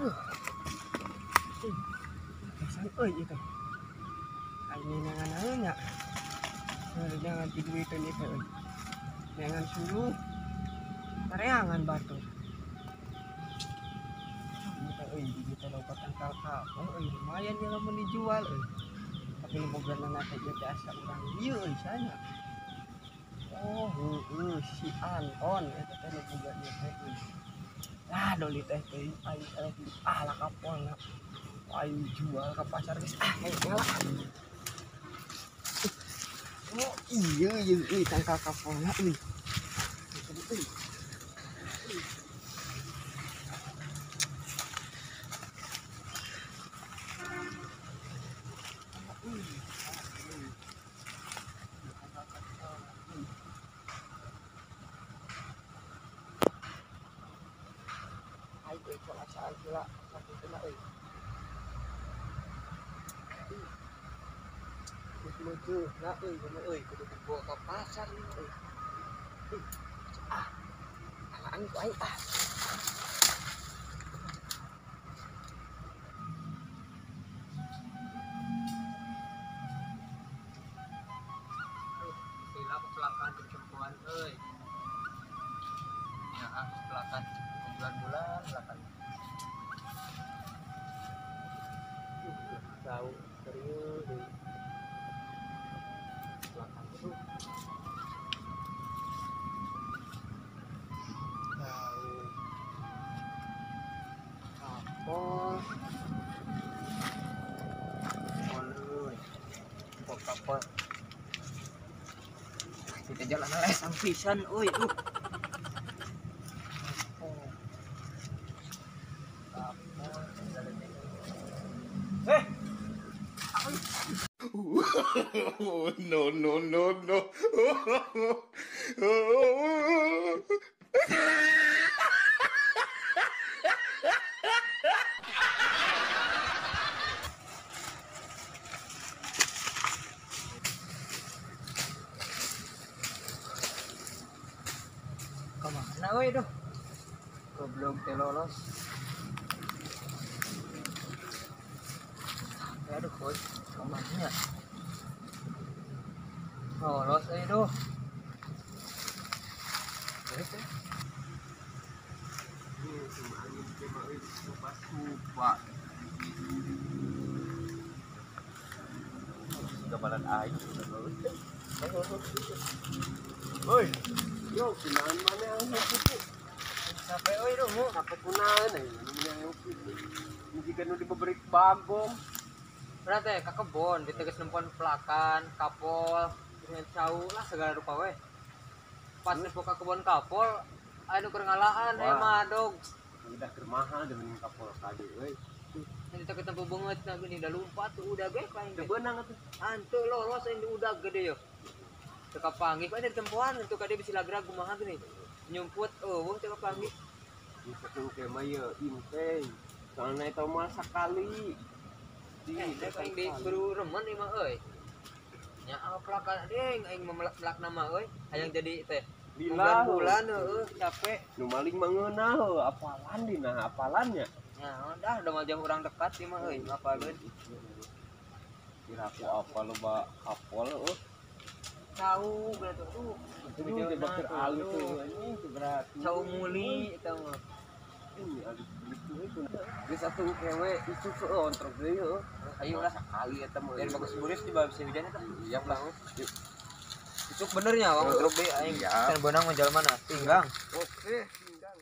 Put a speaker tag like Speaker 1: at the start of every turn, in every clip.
Speaker 1: Aduh. Pisan euy ieu teh. Aing neangan naon nya. Jangan diduiteun ieu teh euy. Neangan suluh. Tareangan batur. Ieu teh euy di dieu loba tangkal kapol euy lumayan ieu lamun dijual euy. Tapi nu bogana teh ieu teh asa urang dieu euy sana. Oh, heueuh si Anton eta teh nu boga ieu teh euy. Lah doli teh teuing aing ah lah kapolna. Aing jual ke pasar geus ah ngala. Oh iya iya euy tangkal kapolna euy. Euy. Nah, euy, euy, kudu dibawa ke pasar nih, euy. Ah, alaan ku aing ah.
Speaker 2: Sila pelakan perempuan euy. Ya, ah, pelakan bulan-bulan pelakan.
Speaker 1: Tahu serius euy. Belakang itu tahu kapol
Speaker 2: kapol kapol kita jalan lesang pisan euy.
Speaker 1: Kapol
Speaker 3: Oh, no, no, no, no.
Speaker 2: Kemana woi duh? Goblok teh lolos. Aduh, woi, kemana? Lolos euy duh.
Speaker 3: Gabalan aing. Oi,
Speaker 1: yo kunaon mana ang kitu?
Speaker 2: Sampai euy duh, mu.
Speaker 1: Sampai kunaon euy, nu meunang kitu. Jika nu diberi bagong.
Speaker 2: Berarti ka kebon diteges nempuan pelakan, kapol, dengan cau lah segala rupa we. Pas nempo ka kebon kapol, anu keur ngalaan aya madog.
Speaker 1: Udah keur mahal dibanding kapol tadi euy.
Speaker 2: Nanti kita ketemu banget nah gini udah lompat tuh udah ge paling
Speaker 1: teu beunang atuh.
Speaker 2: Antu lolos ini udah gede yo. Teu kapanggih bae dari tempoan untuk kade bisi lagrag kumaha gini. Nyumput eueuh teu kapanggih.
Speaker 1: Bisa tuh ke mah ye impe. Soalna eta mah sakali.
Speaker 2: Di aing di buru remen ieu mah euy. Nya pelakan ding aing melak-melak nama euy. Hayang jadi teh bulan-bulan heueuh capek.
Speaker 1: Nu maling mah ngeunah heuh apalan dina apalannya.
Speaker 2: Ya udah mah jauh urang dekat ieu mah euy ngapalkeun.
Speaker 1: Kira aku apa loba kapol heueuh.
Speaker 2: Cau berarti tuh.
Speaker 1: Itu bakeur alus tuh anjing berarti.
Speaker 2: Cau muli eta mah.
Speaker 1: Ini alus gitu itu. Geus atuh kewe itu heueuh ontrog deui heueuh.
Speaker 2: Ayo lah
Speaker 1: sekali eta mah.
Speaker 2: Dan bagus buris di bawah bisa hujan eta.
Speaker 1: Iya lah.
Speaker 2: Itu benernya bang ontrog deui aing. Can beunang mah jalan mana? Pinggang.
Speaker 1: Oke, pinggang.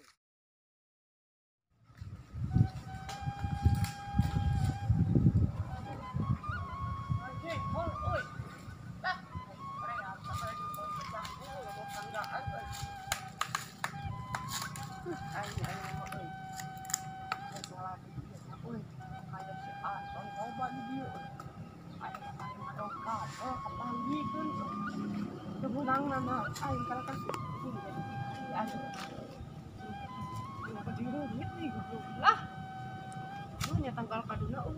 Speaker 2: Anjing, hol euy. Lah,
Speaker 1: lah, lu nyatangkal kaduna ah.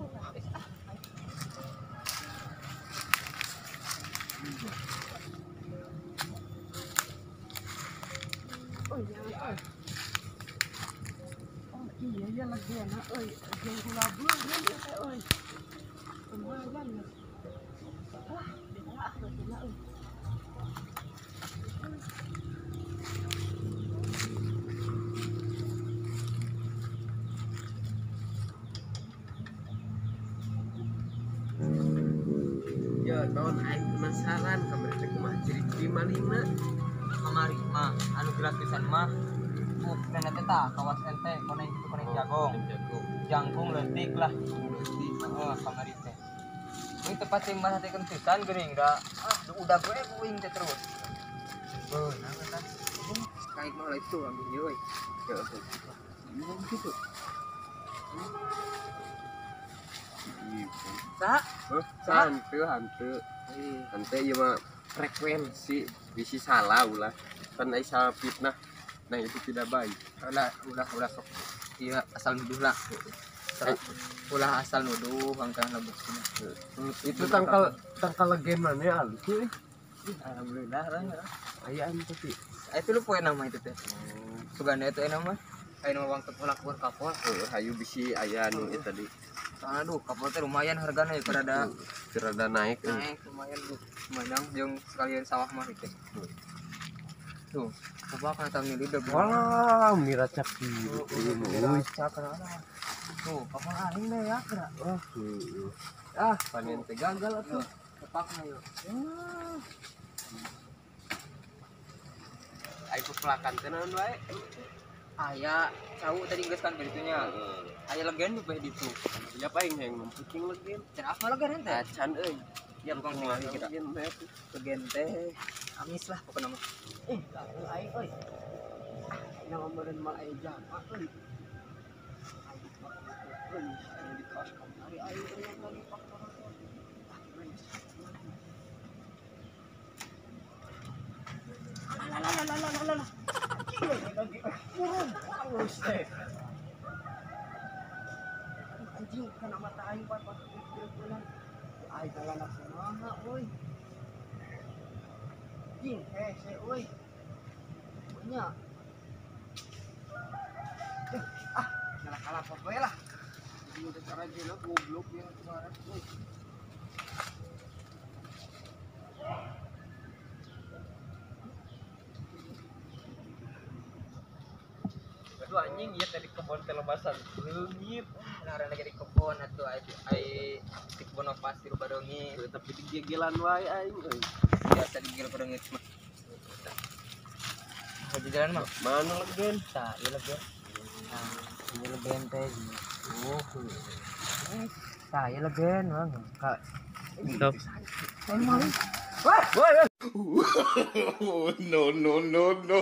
Speaker 1: Oh iya, oh iya. Aya legena euy, jeung gula beureum ieu teh euy. Lumayan ya. Ah, ah legena euy.
Speaker 4: Ya, tahun aing penasaran kamari teh kumaha ciri-ciri malingna.
Speaker 2: Kamari mah anu jelas pisan mah nenek teh tah kawas ente koneng kitu koneng jagong. Jangkung leutik lah. Leutik heeh kamari teh. Ini tempat sing mah teh pisan geuning da. Ah, udah gue uing teh terus. Beunang eta.
Speaker 1: Kait mah itu ambil euy.
Speaker 4: Heeh. Gitu.
Speaker 2: Sa?
Speaker 4: Hanteu hanteu. Hanteu ieu mah frekuensi bisi salah ulah. Kan ai salah fitnah. Nah itu tidak baik.
Speaker 2: Ulah sok. Iya asal nuduh lah. Ulah asal nuduh angkana buktina.
Speaker 4: Itu tangkal legen mana alus euy.
Speaker 2: Alhamdulillah lah.
Speaker 4: Aya anu tapi.
Speaker 2: Itu lu poe nama itu teh. Suganda itu nama. Aya nu wang tepulak buat kapol.
Speaker 4: Heeh, hayu bisi aya anu ieu tadi.
Speaker 2: Soalnya aduh kapol teh lumayan hargana ya rada
Speaker 4: rada naik.
Speaker 2: Naik lumayan tuh. Lumayan jeung sekalian sawah mah itu. Tuh, coba kana tang milih deui.
Speaker 4: Walah, miracak kieu.
Speaker 2: Miracak kana. Tuh, kapol aing deh ya kira.
Speaker 4: Wah, ah, panen teh gagal atuh.
Speaker 2: Tepakna yeuh.
Speaker 4: Aing pepelakan teh naon wae?
Speaker 2: Aya cau tadi geus kan nya. Aya legen tuh beh ditu.
Speaker 4: Ya paing hayang nempuking legen.
Speaker 2: Can apa legen teh?
Speaker 4: Acan euy.
Speaker 2: Ya bukan kita. Legen teh amis lah pokokna mah.
Speaker 1: Aing euy. Nya meureun mah aya jama euy. Aing mah euy di kaos kamari aing euy lagi faktor. Alah. Murung halus teh. Anjing kana mata aing pat bulan. Aing dalam kumaha euy. Anjing hese euy. Nya. Ah, kalah poe lah. Jadi udah cara jeuleuh goblok ya kemarin euy.
Speaker 4: Aduh anjing ieu tadi kebon telebasan leungit.
Speaker 2: Nah, lagi di kebon atuh ai di kebon pasti loba reungit.
Speaker 4: Tapi digegelan wae aing euy.
Speaker 2: Biasa digigil reungit mah. Mau jalan mah?
Speaker 4: Mana legen?
Speaker 2: Tah, ieu legen. Nah, ieu legen teh. Oh. Tah, ieu legen mah. Ka.
Speaker 4: Stop.
Speaker 2: Wah, wah.
Speaker 3: No no no no.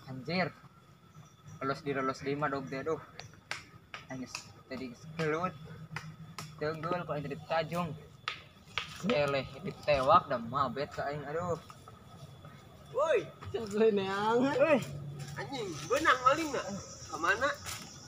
Speaker 2: Anjir. Lolos di 5 dog deh duh. Anjir tadi gelut. Tenggel kok tadi tajung. Eleh ditewak dan mabet ka aing aduh.
Speaker 1: Woi, sesuai neangan. Woi.
Speaker 4: Anjing, beunang maling enggak? Ka mana?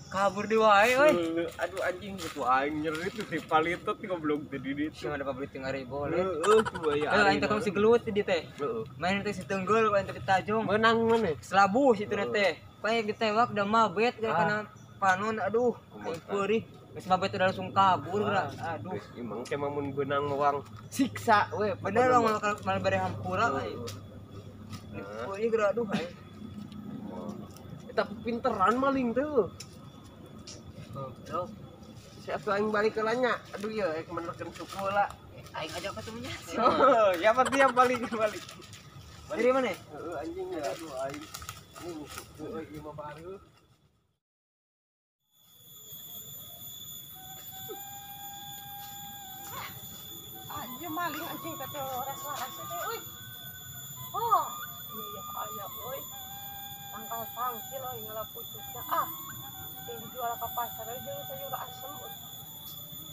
Speaker 2: Kabur di wae euy.
Speaker 4: Aduh anjing gitu aing nyeri tuh si palitot goblok teh di ditu.
Speaker 2: Si mana pabrik teh ngaribo le.
Speaker 4: Heeh, coba ya.
Speaker 2: Heuh aing teh si gelut di teh.
Speaker 4: Heeh.
Speaker 2: Main teh si tenggel aing teh ditajung.
Speaker 4: Menang maneh.
Speaker 2: Selabu situ teh. Pae ditewak da mabet kana panon aduh. Aing peurih. Geus mabet udah langsung kabur geura. Aduh.
Speaker 4: Emang teh mah mun beunang wang siksa we.
Speaker 2: Bener lah malah bere hampura aing. Peurih geura aduh aing.
Speaker 4: Tapi pinteran maling tuh.
Speaker 2: Tuh.
Speaker 4: Siapa aing balik ke lanya? Aduh ya, aing menekan suku lah.
Speaker 2: Aing ajak ketemunya.
Speaker 4: Oh, ya pasti yang balik balik.
Speaker 2: Dari mana?
Speaker 4: Heeh, anjing ya. Aduh aing. Ini suku euy ieu mah baru.
Speaker 1: Ah, ieu maling anjing teh ras-ras teh euy. Oh,
Speaker 5: Aing ngala pucukna ah. Yang dijual ke pasar aja jeung sayur asem.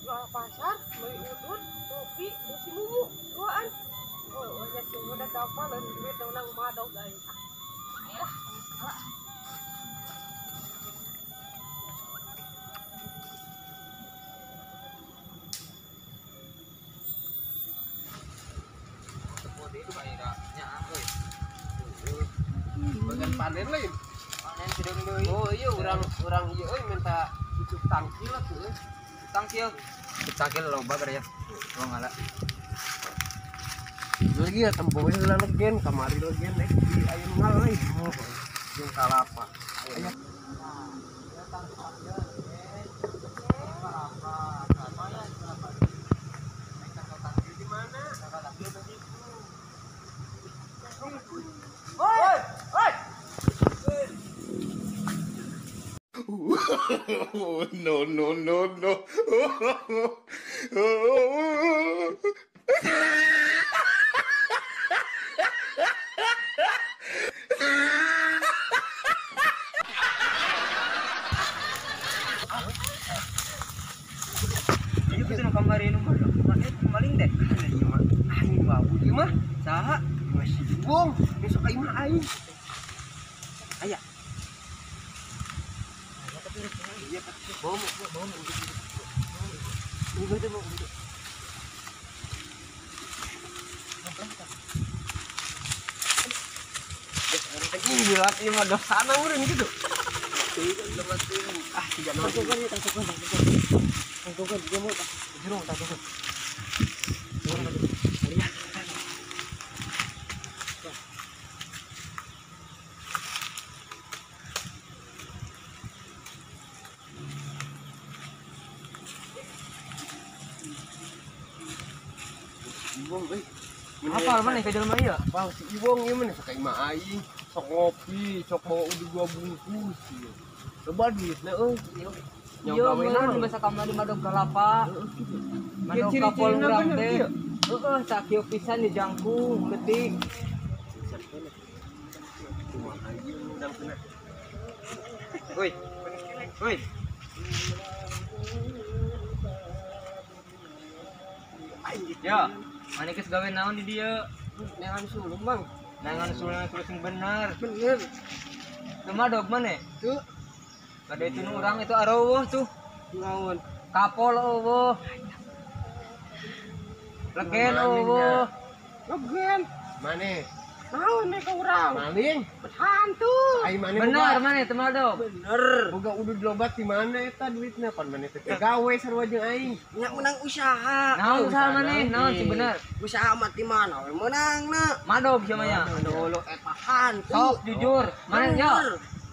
Speaker 5: Jual ke pasar, beli udut, kopi, jeung si mumu, duaan. Oh, nya si muda kapal dan duit menang madog aing. Ah, lah, salah.
Speaker 4: Bagian panen lain.
Speaker 2: Panen sedang deui.
Speaker 4: Oh iya urang ieu euy minta cucuk tangkil atuh euy.
Speaker 2: Tangkil. Tangkil loba gara ya. Lo ngala.
Speaker 4: Lagi ya tempo we heula legen kamari legen rek di aya nu ngala euy. Jeung kalapa. Aya.
Speaker 3: No, no, no, no.
Speaker 2: Ini kudu nu kamari nu maling deh.
Speaker 4: Ieu mah aing babu ieu mah.
Speaker 2: Saha?
Speaker 4: Masih dibong, besok aing mah aing.
Speaker 2: Aya.
Speaker 4: Iya, bom, bom.
Speaker 2: Udah itu mau udah.
Speaker 4: Anjing bilang ieu mah dosana urang gitu. Ah, tidak nonton.
Speaker 1: Tangkukan dia mau jurung tangkukan.
Speaker 4: Ibong euy.
Speaker 2: Apa mana ka jelema ieu?
Speaker 4: Apal si Ibong ieu mah sok ka imah aing, sok ngopi, sok bawa udah dua bungkus ieu. Coba duitna euy.
Speaker 2: Ieu meureun bahasa kamari madog kalapa. Madog kapol urang teh. Heeh, sakieu pisan di jangkung leutik. Woi. Woi. Ya, mana geus gawe naon di dieu?
Speaker 1: Neangan sulung, Bang.
Speaker 2: Neangan sulung sing bener.
Speaker 1: Bener.
Speaker 2: Teu madog maneh?
Speaker 1: Tuh.
Speaker 2: Kada itu nu urang itu areuweuh tuh.
Speaker 1: Naon?
Speaker 2: Kapol eueuh. Legen eueuh.
Speaker 1: Legen.
Speaker 4: Maneh?
Speaker 1: Naon nih ka urang?
Speaker 4: Maling.
Speaker 1: Hantu.
Speaker 4: Ai maneh
Speaker 2: bener maneh teu madog.
Speaker 1: Bener.
Speaker 4: Boga udud lobat di mana eta duitna pan maneh teh gawe sarua jeung aing.
Speaker 1: Nya menang usaha.
Speaker 2: Naon usaha maneh? Naon sih bener?
Speaker 1: Usaha mah di mana we meunangna?
Speaker 2: Madog sia mah nya.
Speaker 1: Dulu eta hantu.
Speaker 2: Sok jujur, maneh nya.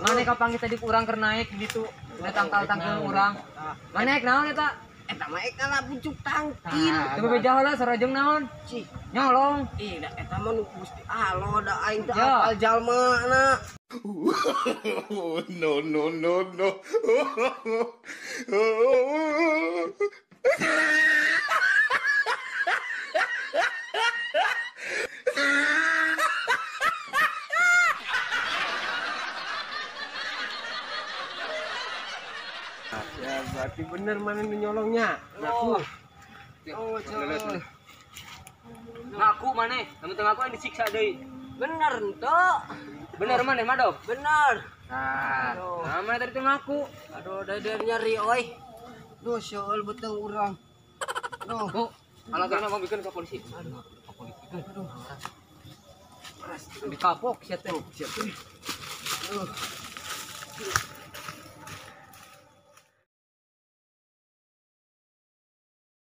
Speaker 2: Maneh kapanggih tadi urang keur naik di ditu. Tangkal-tangkil urang. Maneh naon eta?
Speaker 1: Eta mah ek kana pucuk tangkil.
Speaker 2: Teu bebeja heula sarua jeung naon?
Speaker 1: Cih,
Speaker 2: nyolong.
Speaker 1: Ih, da eta mah nu Gusti Allah da aing teh apal jalma na.
Speaker 3: No, no, no, no.
Speaker 4: Ya berarti bener mana nu nyolongnya. Ngaku.
Speaker 1: Oh, coy.
Speaker 2: Ngaku maneh, lamun teu ngaku aing disiksa deui.
Speaker 1: Bener henteu.
Speaker 2: Bener maneh madog?
Speaker 1: Bener.
Speaker 2: Nah, nah maneh tadi teu ngaku.
Speaker 1: Aduh, dader nyeri euy. Duh, seueul beuteung urang. Duh.
Speaker 2: Bu, alatna mau bikin ke polisi.
Speaker 1: Aduh,
Speaker 2: ke polisi. Aduh. Dikapok sia teh.
Speaker 4: Sia teh.
Speaker 1: Aduh.